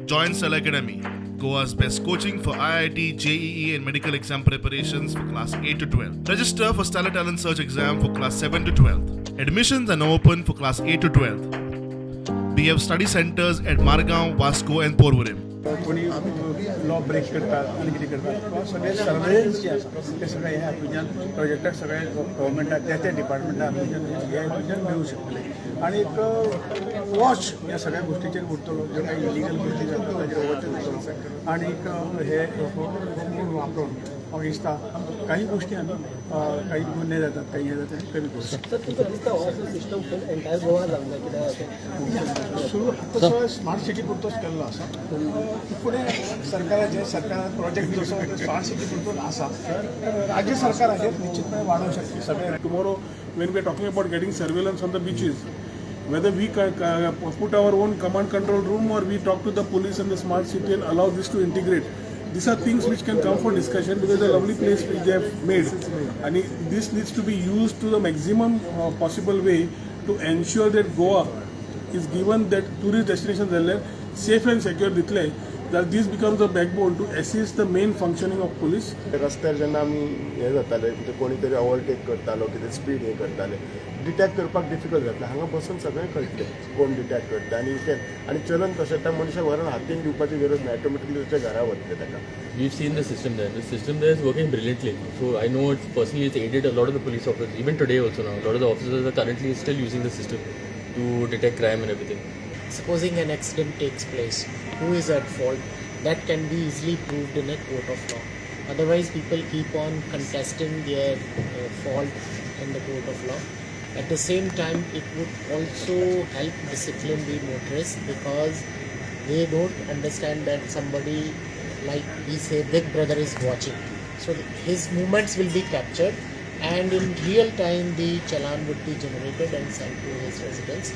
Join Stellar Academy, Goa's best coaching for IIT, JEE, and medical exam preparations for class 8 to 12. Register for Stellar Talent Search exam for class 7 to 12. Admissions are now open for class 8 to 12. We have study centers at Margao, Vasco, and Porvorim. कोणी law break करतात आनी कितें करतात किंवा सगळे surveillance जे आसा ते सगळे ह्या हातूंतल्यान प्रोजेक्टाक सगळे गव्हर्मेंटाक त्या त्या डिपार्टमेंटा हातूंतल्यान हे हातूंतल्यान मेळूं शकतले आनी एक वॉच ह्या सगळ्या गोश्टीचेर उरतलो. ज्यो काही इलिगल गोश्टी जाता ताजेर वॉच उरतलो आनी हे मोड वापरून म्हाका दिसता काही गोश्टी आमी काही गुन्हे जातात, काही हे जातात, कमी करूं शकता. सर, तुमकां दिसता हो असो सिस्टम फूल एंटायर गोवा जावंक जाय? कित्याक अशें सुरू आतां सगळें स्मार्ट सिटी पुरतोच केल्लो आसा. फुडें सरकाराचे सरकारान प्रोजेक्ट जसो स्मार्ट सिटी पुरतोच आसा, राज्य सरकार हाचेर निश्चितपणे वाडोवंक शकता सगळें. Tomorrow, when we are talking about getting surveillance on the beaches, whether we put our own command control room or we talk to the police and the smart city and allow this to integrate. These are things which can come for discussion because it's a lovely place which they have made, and this needs to be used to the maximum possible way to ensure that Goa is given that tourist destination जाल्ल्यान safe and secure दितले that this becomes a backbone to assist the main functioning of police. रस्त्यार जेन्ना आमी हें जाताले, म्हणजे कोणी तरी ओवरटेक करतालो, कितें स्पीड हें करताले, डिटॅक्ट करपाक डिफिकल्ट जातलें. हांगा बसून सगळें कळटलें कोण डिटॅक्ट करता आनी तें आनी चलन कशें त्या मनशाक व्हरून हातीन दिवपाची गरज ना, ऑटोमॅटिकली ताच्या घरा वतलें ताका. We've seen the system there. The system there is working brilliantly. So I know it's personally it's aided a lot of the police officers. Even today also now, a lot of the officers are currently still using the system to detect crime and everything. Supposing an accident takes place, who is at fault? That can be easily proved in a court of law. Otherwise, people keep on contesting their fault in the court of law. At the same time, it would also help discipline the motorists because they don't understand that somebody, like we say, Big Brother is watching. So his movements will be captured and in real time the challan would be generated and sent to his residence.